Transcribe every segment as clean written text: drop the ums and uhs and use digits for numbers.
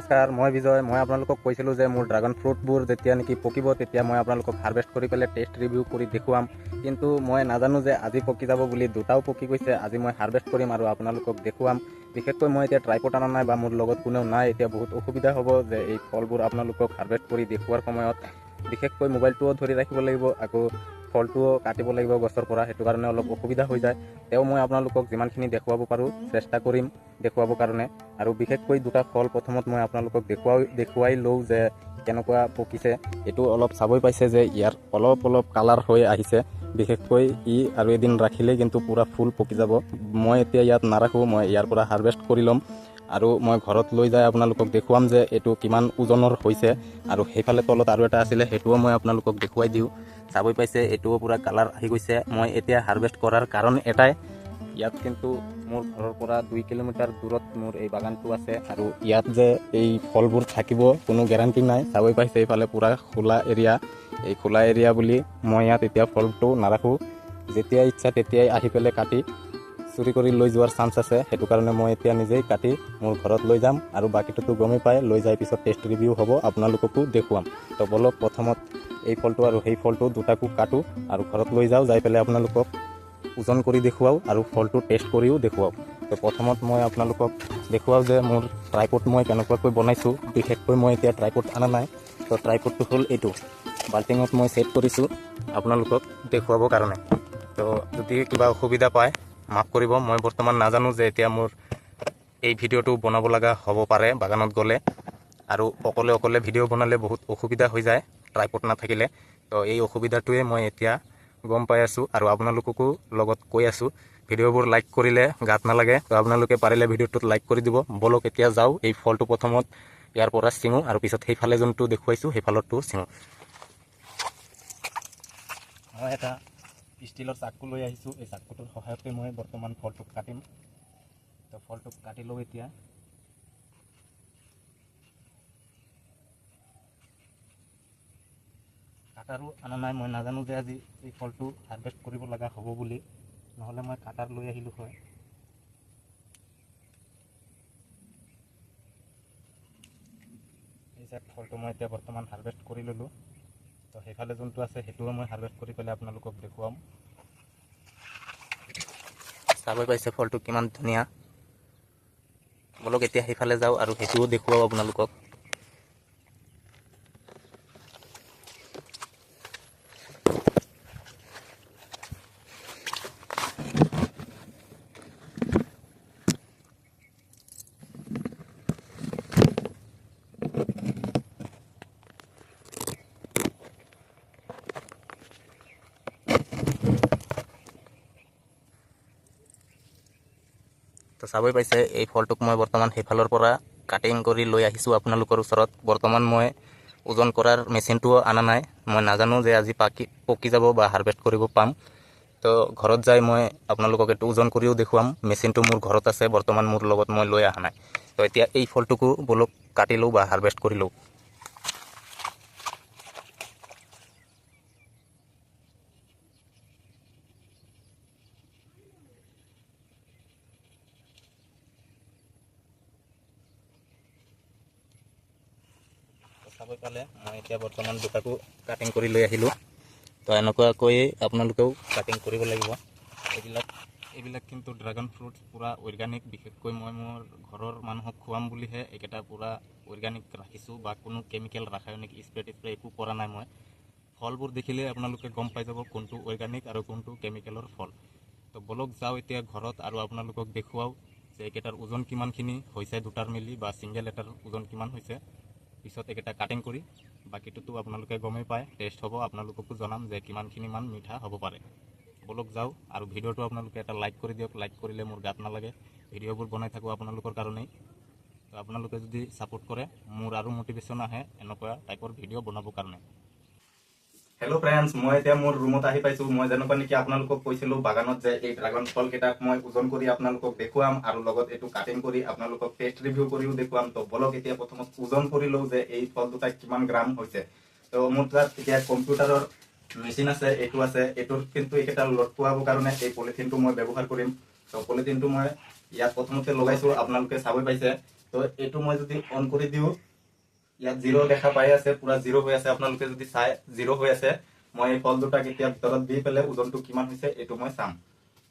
নমস্কাৰ, মই বিজয়। মই আপোনালোকক কৈছিলোঁ যে মোৰ ড্ৰাগন ফ্ৰুটবোৰ যেতিয়া নেকি পকিব তেতিয়া মই আপোনালোকক হাৰ্ভেষ্ট কৰি পেলাই টেষ্ট ৰিভিউ কৰি দেখুৱাম। কিন্তু মই নাজানো যে আজি পকি যাব বুলি, দুটাও পকি গৈছে। আজি মই হাৰ্ভেষ্ট কৰিম আৰু আপোনালোকক দেখুৱাম। বিশেষকৈ মই এতিয়া ট্ৰাইপড অনা নাই বা মোৰ লগত কোনেও নাই, এতিয়া বহুত অসুবিধা হ'ব যে এই ফলবোৰ আপোনালোকক হাৰ্ভেষ্ট কৰি দেখুওৱাৰ সময়ত। বিশেষকৈ মোবাইলটোও ধৰি ৰাখিব লাগিব, আকৌ ফলটোও কাটিব লাগিব গছৰ পৰা, সেইটো কাৰণে অলপ অসুবিধা হৈ যায়। তেওঁ মই আপোনালোকক যিমানখিনি দেখুৱাব পাৰোঁ চেষ্টা কৰিম দেখুৱাবৰ কাৰণে। আৰু বিশেষকৈ দুটা ফল প্ৰথমত মই আপোনালোকক দেখুৱাই লওঁ যে কেনেকুৱা পকিছে। এইটো অলপ চাবই পাইছে যে ইয়াৰ অলপ অলপ কালাৰ হৈ আহিছে। বিশেষকৈ ই আৰু এদিন ৰাখিলেই কিন্তু পূৰা ফুল পকি যাব। মই এতিয়া ইয়াত নাৰাখোঁ, মই ইয়াৰ পৰা হাৰ্ভেষ্ট কৰি ল'ম আৰু মই ঘৰত লৈ যাই আপোনালোকক দেখুৱাম যে এইটো কিমান ওজনৰ হৈছে। আৰু সেইফালে তলত আৰু এটা আছিলে, সেইটোও মই আপোনালোকক দেখুৱাই দিওঁ। চাবই পাইছে এইটোও পূৰা কালাৰ আহি গৈছে। মই এতিয়া হাৰ্ভেষ্ট কৰাৰ কাৰণ এটাই, ইয়াত কিন্তু মোৰ ঘৰৰ পৰা 2 কিলোমিটাৰ দূৰত মোৰ এই বাগানটো আছে আৰু ইয়াত যে এই ফলবোৰ থাকিব কোনো গেৰাণ্টি নাই। চাবই পাইছে এইফালে পূৰা খোলা এৰিয়া। এই খোলা এৰিয়া বুলি মই ইয়াত এতিয়া ফলটো নাৰাখোঁ, যেতিয়া ইচ্ছা তেতিয়াই আহি পেলাই কাটি চুৰি কৰি লৈ যোৱাৰ চান্স আছে। সেইটো কাৰণে মই এতিয়া নিজেই কাটি মোৰ ঘৰত লৈ যাম আৰু বাকীটোতো গমেই পায়, লৈ যাই পিছত টেষ্ট ৰিভিউ হ'ব, আপোনালোককো দেখুৱাম। তো বলক প্ৰথমত এই ফলটো আৰু সেই ফলটো দুটাকো কাটো আৰু ঘৰত লৈ যাওঁ, যাই পেলাই আপোনালোকক ওজন কৰি দেখুৱাওঁ আৰু ফলটো টেষ্ট কৰিও দেখুৱাওঁ। তো প্ৰথমত মই আপোনালোকক দেখুৱাওঁ যে মোৰ ট্ৰাইপড মই কেনেকুৱাকৈ বনাইছোঁ। বিশেষকৈ মই এতিয়া ট্ৰাইপড অনা নাই, তো ট্ৰাইপডটো হ'ল এইটো বাল্টিঙত মই ছেট কৰিছোঁ আপোনালোকক দেখুৱাবৰ কাৰণে। তো যদি কিবা অসুবিধা পায় মাফ কৰিব, মই বৰ্তমান নাজানো যে এতিয়া মোৰ এই ভিডিঅ'টো বনাব লগা হ'ব পাৰে বাগানত গ'লে, আৰু অকলে অকলে ভিডিঅ' বনালে বহুত অসুবিধা হৈ যায় ট্ৰাইপড নাথাকিলে। তো এই অসুবিধাটোৱে মই এতিয়া গম পাই আছোঁ আৰু আপোনালোককো লগত কৈ আছোঁ। ভিডিঅ'বোৰ লাইক কৰিলে গাত নালাগে, তো আপোনালোকে পাৰিলে ভিডিঅ'টোত লাইক কৰি দিব। বলক এতিয়া যাওঁ, এই ফলটো প্ৰথমত ইয়াৰ পৰা ছিঙো আৰু পিছত সেইফালে যোনটো দেখুৱাইছোঁ সেইফালৰটো ছিঙো। মই এটা ষ্টিলৰ চাকু লৈ আহিছোঁ, এই চাকুটোৰ সহায়তে মই বৰ্তমান ফলটোক কাটিম। তো ফলটোক কাটি লওঁ এতিয়া। কাটাৰো অনা নাই, মই নাজানো যে আজি এই ফলটো হাৰ্ভেষ্ট কৰিব লগা হ'ব বুলি, নহ'লে মই কাটাৰ লৈ আহিলোঁ হয়। এই যে ফলটো মই এতিয়া বৰ্তমান হাৰ্ভেষ্ট কৰি ল'লোঁ। তো সেইফালে যোনটো আছে সেইটোও মই হাৰ্ভেষ্ট কৰি পেলাই আপোনালোকক দেখুৱাম। চাবই পাইছে ফলটো কিমান ধুনীয়া। বলক এতিয়া সেইফালে যাওঁ আৰু সেইটোও দেখুৱাওঁ আপোনালোকক। তো চাবই পাইছে এই ফলটোক মই বৰ্তমান সেইফালৰ পৰা কাটিং কৰি লৈ আহিছোঁ আপোনালোকৰ ওচৰত। বৰ্তমান মই ওজন কৰাৰ মেচিনটোও অনা নাই, মই নাজানো যে আজি পকি যাব বা হাৰ্ভেষ্ট কৰিব পাম। তো ঘৰত যাই মই আপোনালোকক এইটো ওজন কৰিও দেখুৱাম। মেচিনটো মোৰ ঘৰত আছে, বৰ্তমান মোৰ লগত মই লৈ অহা নাই। তো এতিয়া এই ফলটোকো বলক কাটি লওঁ বা হাৰ্ভেষ্ট কৰি লওঁ। চাবই পালে মই এতিয়া বৰ্তমান দুটাকো কাটিং কৰি লৈ আহিলোঁ। তো এনেকুৱাকৈয়ে আপোনালোকেও কাটিং কৰিব লাগিব। এইবিলাক কিন্তু ড্ৰাগন ফ্ৰুটছ পূৰা অৰ্গেনিক। বিশেষকৈ মই মোৰ ঘৰৰ মানুহক খুৱাম বুলিহে এইকেইটা পূৰা অৰ্গেনিক ৰাখিছোঁ বা কোনো কেমিকেল ৰাসায়নিক স্প্ৰে টিস্প্ৰে একো কৰা নাই। মই ফলবোৰ দেখিলে আপোনালোকে গম পাই যাব কোনটো অৰ্গেনিক আৰু কোনটো কেমিকেলৰ ফল। তো বলক যাওঁ এতিয়া ঘৰত আৰু আপোনালোকক দেখুৱাওঁ যে এইকেইটাৰ ওজন কিমানখিনি হৈছে দুটাৰ মিলি বা ছিংগল এটাৰ ওজন কিমান হৈছে। পিছত এইকেইটা কাটিং কৰি বাকীটোতো আপোনালোকে গমেই পায়, টেষ্ট হ'ব, আপোনালোককো জনাম যে কিমানখিনি মান মিঠা হ'ব পাৰে। বলক যাওঁ আৰু ভিডিঅ'টো আপোনালোকে এটা লাইক কৰি দিয়ক। লাইক কৰিলে মোৰ গাত নালাগে, ভিডিঅ'বোৰ বনাই থাকোঁ আপোনালোকৰ কাৰণেই। তো আপোনালোকে যদি ছাপোৰ্ট কৰে মোৰ আৰু মটিভেশ্যন আহে এনেকুৱা টাইপৰ ভিডিঅ' বনাবৰ কাৰণে। হেল্ল' ফ্ৰেণ্ডছ, মই এতিয়া মোৰ ৰুমত আহি পাইছোঁ। মই যেনেকুৱা নেকি আপোনালোকক কৈছিলোঁ বাগানত যে এই ড্ৰাগন ফলকেইটাক মই ওজন কৰি আপোনালোকক দেখুৱাম আৰু লগত এইটো কাটিং কৰি আপোনালোকক টেষ্ট ৰিভিউ কৰিও দেখুৱাম। তো বলক এতিয়া প্ৰথমত ওজন কৰি লওঁ যে এই ফল দুটা কিমান গ্ৰাম হৈছে। তো মোৰ তাত এতিয়া কম্পিউটাৰৰ মেচিন আছে, এইটো আছে। এইটোৰ কিন্তু এইকেইটা লটকোৱাবৰ কাৰণে এই পলিথিনটো মই ব্যৱহাৰ কৰিম। তো পলিথিনটো মই ইয়াত প্ৰথমতে লগাইছোঁ, আপোনালোকে চাবই পাইছে। তো এইটো মই যদি অন কৰি দিওঁ, ইয়াত জিৰ' দেখা পাই আছে, পুৰা জিৰ' হৈ আছে। আপোনালোকে যদি চাই জিৰ' হৈ আছে। মই এই ফল দুটাক এতিয়া ভিতৰত দি পেলাই ওজনটো কিমান হৈছে এইটো মই চাম।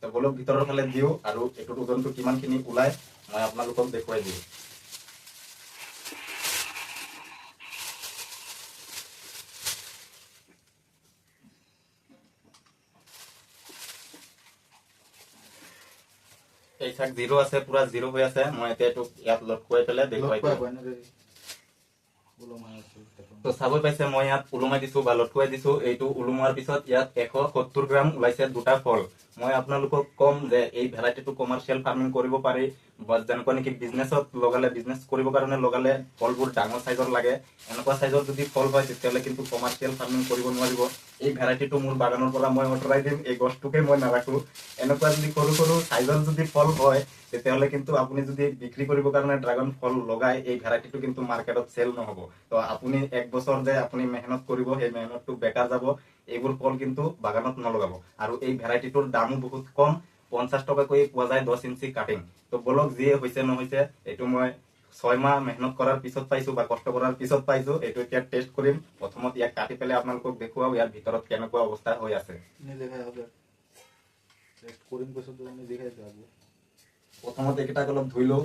তো বলক ভিতৰৰ ফালে দিওঁ আৰু এইটোৰ ওজনটো কিমানখিনি ওলাই মই আপোনালোকক দেখুৱাই দিওঁ। এই চাক জিৰ' আছে, পুৰা জিৰ' হৈ আছে। মই এতিয়া এইটোক ইয়াত লটকুৱাই পেলাই দেখুৱাই দিওঁ। তো চাবই পাইছে, মই ইয়াত ওলোমাই দিছো বা লটকুৱাই দিছো। এইটো ওলোমোৱাৰ পিছত ইয়াত 170 গ্ৰাম ওলাইছে দুটা ফল। মই আপোনালোকক ক'ম যে এই ভেৰাইটিটো কমাৰ্চিয়েল ফাৰ্মিং কৰিব পাৰি, বা যেনেকুৱা নেকি বিজনেছত লগালে, বিজনেছ কৰিবৰ কাৰণে লগালে ফলবোৰ ডাঙৰ চাইজৰ লাগে। এনেকুৱা চাইজৰ যদি ফল হয় তেতিয়াহ'লে কিন্তু কমাৰ্চিয়েল ফাৰ্মিং কৰিব নোৱাৰিব। এই ভেৰাইটিটো মোৰ বাগানৰ পৰা মই আঁতৰাই দিম, এই গছটোকে মই নাৰাখো। এনেকুৱা যদি সৰু সৰু চাইজৰ যদি ফল হয় তেতিয়াহ'লে কিন্তু আপুনি যদি বিক্ৰী কৰিবৰ কাৰণে ড্ৰাগন ফল লগাই, এই ভেৰাইটিটো কিন্তু মাৰ্কেটত চেল নহ'ব। তো আপুনি এক বছৰ যে আপুনি মেহনত কৰিব, সেই মেহনতটো বেকাৰ যাব। এইবোৰ ফল কিন্তু বাগানত নলগাব। আৰু এই ভেৰাইটিটোৰ দামো বহুত কম, 50 টকাকৈ পোৱা যায় 10 ইঞ্চি কাটিং। তো বলক, যিয়ে হৈছে নহৈছে এইটো মই 6 মাহ মেহনত কৰাৰ পিছত পাইছো বা কষ্ট কৰাৰ পিছত পাইছো। এইটো এতিয়া টেষ্ট কৰিম। প্ৰথমত ইয়াক কাটি পেলাই আপোনালোকক দেখুৱাও ইয়াৰ ভিতৰত কেনেকুৱা অৱস্থা হৈ আছে। প্ৰথমত এইকেইটাক অলপ ধুই লওঁ।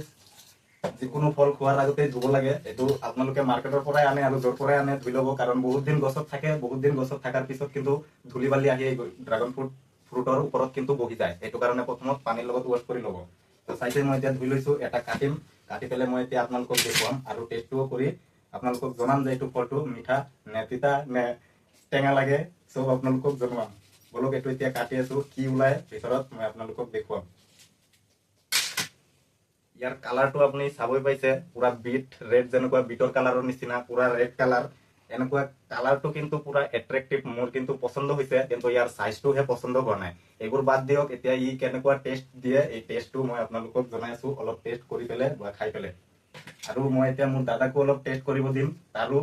যিকোনো ফল খোৱাৰ আগতে ধুব লাগে। এইটো আপোনালোকে মাৰ্কেটৰ পৰাই আনে আৰু য'ৰ পৰাই আনে ধুই ল'ব, কাৰণ বহুত দিন গছত থাকে। বহুত দিন গছত থকাৰ পিছত কিন্তু ধূলি বালি আহি এই ড্ৰাগন ফ্ৰুটৰ ওপৰত কিন্তু বহি যায়। সেইটো কাৰণে প্ৰথমত পানীৰ লগত ৱাছ কৰি ল'ব। তো চাইছে, মই এতিয়া ধুই লৈছো। এটা কাটিম, কাটি পেলাই মই এতিয়া আপোনালোকক দেখুৱাম আৰু টেষ্টটোও কৰি আপোনালোকক জনাম যে এইটো ফলটো মিঠা নে তিতা নে টেঙা লাগে, চব আপোনালোকক জনোৱাম। বলক, এইটো এতিয়া কাটি আছো, কি ওলাই ভিতৰত মই আপোনালোকক দেখুৱাম। ইয়াৰ কালাৰটো আপুনি চাবই পাইছে, পুৰা বিট ৰেড, যেনেকুৱা বিটৰ কালাৰৰ নিচিনা পুৰা ৰেড কালাৰ। এনেকুৱা কালাৰটো কিন্তু পুৰা এট্ৰেক্টিভ, মোৰ কিন্তু পচন্দ হৈছে, কিন্তু ইয়াৰ চাইজটোহে পচন্দ হোৱা নাই। এইবোৰ বাদ দিয়ক, এতিয়া ই কেনেকুৱা টেষ্ট দিয়ে এই টেষ্টটো মই আপোনালোকক জনাই আছো, অলপ টেষ্ট কৰি পেলাই বা খাই পেলাই। আৰু মই এতিয়া মোৰ দাদাকো অলপ টেষ্ট কৰিব দিম, তাৰো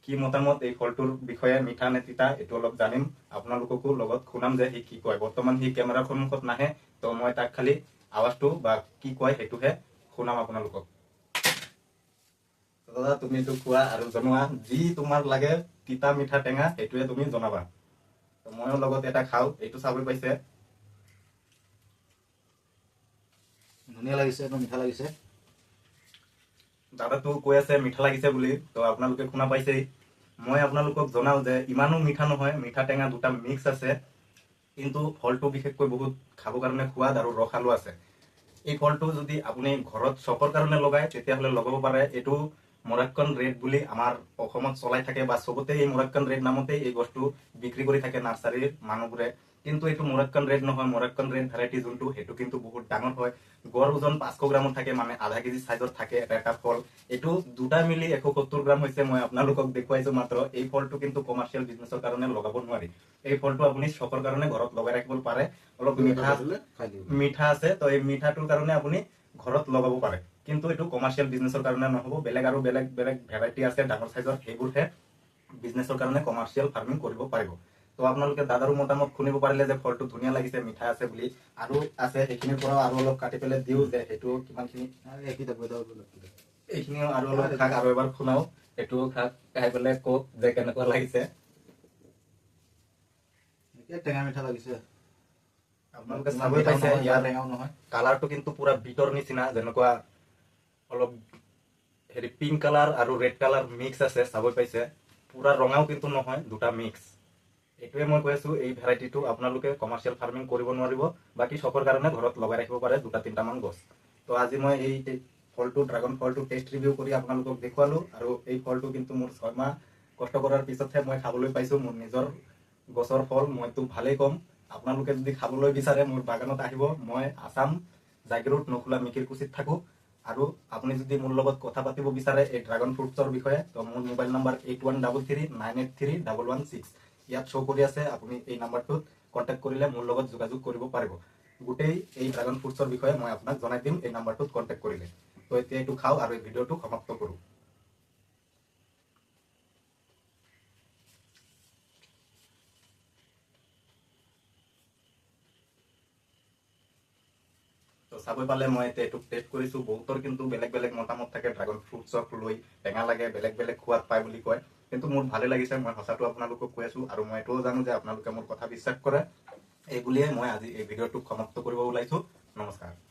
কি মতামত এই ফলটোৰ বিষয়ে, মিঠা নে তিতা এইটো অলপ জানিম। আপোনালোককো লগত শুনাম যে সি কি কয়। বৰ্তমান সি কেমেৰাৰ সন্মুখত নাহে, তো মই তাক খালি আৱাজটো বা কি কয় সেইটোহে শুনাম আপোনালোকক। দাদা, তুমি এইটো খোৱা আৰু জনোৱা, যি তোমাৰ লাগে তিতা মিঠা টেঙা সেইটোৱে তুমি জনাবা। ময়ো লগত এটা খাওঁ। এইটো চাবই পাইছে, ধুনীয়া লাগিছে, একদম মিঠা লাগিছে। দাদাটো কৈ আছে মিঠা লাগিছে বুলি, তো আপোনালোকে শুনা পাইছেই। মই আপোনালোকক জনাও যে ইমানো মিঠা নহয়, মিঠা টেঙা দুটা মিক্স আছে, কিন্তু ফলটো বিশেষকৈ বহুত খাবৰ কাৰণে সোৱাদ আৰু ৰসালো আছে। এই ফলটো যদি আপুনি ঘৰত চকৰ কাৰণে লগায় তেতিয়াহ'লে লগাব পাৰে। এইটো মৰাক্কন ৰেড বুলি আমাৰ অসমত চলাই থাকে বা চবতে এই মৰাক্কন ৰেড নামতে এই গছটো বিক্ৰী কৰি থাকে নাৰ্চাৰীৰ মানুহবোৰে। কিন্তু এইটো মৰাক্কন ৰেড নহয়। মৰাক্কন ৰেড ভেৰাইটি যোনটো, সেইটো কিন্তু বহুত ডাঙৰ হয়, গড় ওজন 500 গ্ৰামত থাকে, মানে আধা কেজি চাইজৰ থাকে এটা এটা ফল। এইটো দুটা মিলি 170 গ্ৰাম হৈছে, মই আপোনালোকক দেখুৱাইছো মাত্ৰ। এই ফলটো কিন্তু কমাৰ্চিয়েল বিজনেছৰ কাৰণে লগাব নোৱাৰি। এই ফলটো আপুনি চকৰ কাৰণে ঘৰত লগাই ৰাখিব পাৰে। অলপ মিঠা মিঠা আছে, তো এই মিঠাটোৰ কাৰণে আপুনি ঘৰত লগাব পাৰে, কিন্তু এইটো কমাৰ্চিয়েল বিজনেছৰ কাৰণে নহ'ব। বেলেগ আৰু বেলেগ বেলেগ ভেৰাইটি আছে ডাঙৰ চাইজৰ, সেইবোৰহে বিজনেছৰ কাৰণে কমাৰ্চিয়েল ফাৰ্মিং কৰিব পাৰিব। তো আপোনালোকে দাদাৰো মতামত শুনিব পাৰিলে যে ফলটো ধুনীয়া লাগিছে, মিঠা আছে বুলি। আৰু আছে, সেইখিনিৰ পৰাও আৰু অলপ কাটি পেলাই দিওঁ যে সেইটো কিমানখিনি, এইখিনিও আৰু অলপ খাক আৰু এবাৰ শুনাও। এইটো খাক, খাই পেলাই কওক যে কেনেকুৱা লাগিছে। টেঙা মিঠা লাগিছে। আপোনালোকে চাবই পাইছে ইয়াৰ কালাৰটো কিন্তু পুৰা বিটৰ নিচিনা, যেনেকুৱা অলপ হেৰি পিংক কালাৰ আৰু ৰেড কালাৰ মিক্স আছে, চাবই পাইছে। পুৰা ৰঙাও কিন্তু নহয়, দুটা মিক্স। এইটোৱে মই কৈ আছো, এই ভেৰাইটিটো আপোনালোকে কমাৰ্চিয়েল ফাৰ্মিং কৰিব নোৱাৰিব, বাকী চকৰ কাৰণে ঘৰত লগাই ৰাখিব পাৰে দুটা তিনিটামান গছ। তো আজি মই এই ফলটো, ড্ৰাগন ফলটো টেষ্ট ৰিভিউ কৰি আপোনালোকক দেখুৱালো। আৰু এই ফলটো কিন্তু মোৰ 6 মাহ কষ্ট কৰাৰ পিছতহে মই খাবলৈ পাইছো, মোৰ নিজৰ গছৰ ফল। মইতো ভালেই ক'ম, আপোনালোকে যদি খাবলৈ বিচাৰে মোৰ বাগানত আহিব। মই আছাম জাগিৰোড নখোলা মিকিৰকুচিত থাকোঁ। আৰু আপুনি যদি মোৰ লগত কথা পাতিব বিচাৰে এই ড্ৰাগন ফ্ৰুটছৰ বিষয়ে, তো মোৰ মোবাইল নম্বৰ 8133983116 ইয়াত শ্ব' কৰি আছে। আপুনি এই নাম্বাৰটোত কণ্টেক্ট কৰিলে মোৰ লগত যোগাযোগ কৰিব পাৰিব। গোটেই এই ড্ৰাগন ফ্ৰুটছৰ বিষয়ে মই আপোনাক জনাই দিম এই নাম্বাৰটোত কণ্টেক্ট কৰিলে। তো এতিয়া এইটো খাওঁ আৰু এই ভিডিঅ'টো সমাপ্ত কৰোঁ। তো তো চাবই পালে, মই এতিয়া এইটোক টেষ্ট কৰিছোঁ। বহুতৰ কিন্তু বেলেগ বেলেগ মতামত থাকে ড্ৰাগন ফ্ৰুটছক লৈ, টেঙা লাগে, বেলেগ বেলেগ সোৱাদ পায় বুলি কয়। কিন্তু মোৰ ভালে লাগিছে। মই সঁচাটো আপোনালোকক কৈ আছোঁ আৰু মই এইটোও জানো যে আপোনালোকে মোৰ কথা বিশ্বাস কৰে। এই বুলিয়ে মই আজি এই ভিডিঅ'টোক সমাপ্ত কৰিব ওলাইছোঁ। নমস্কাৰ।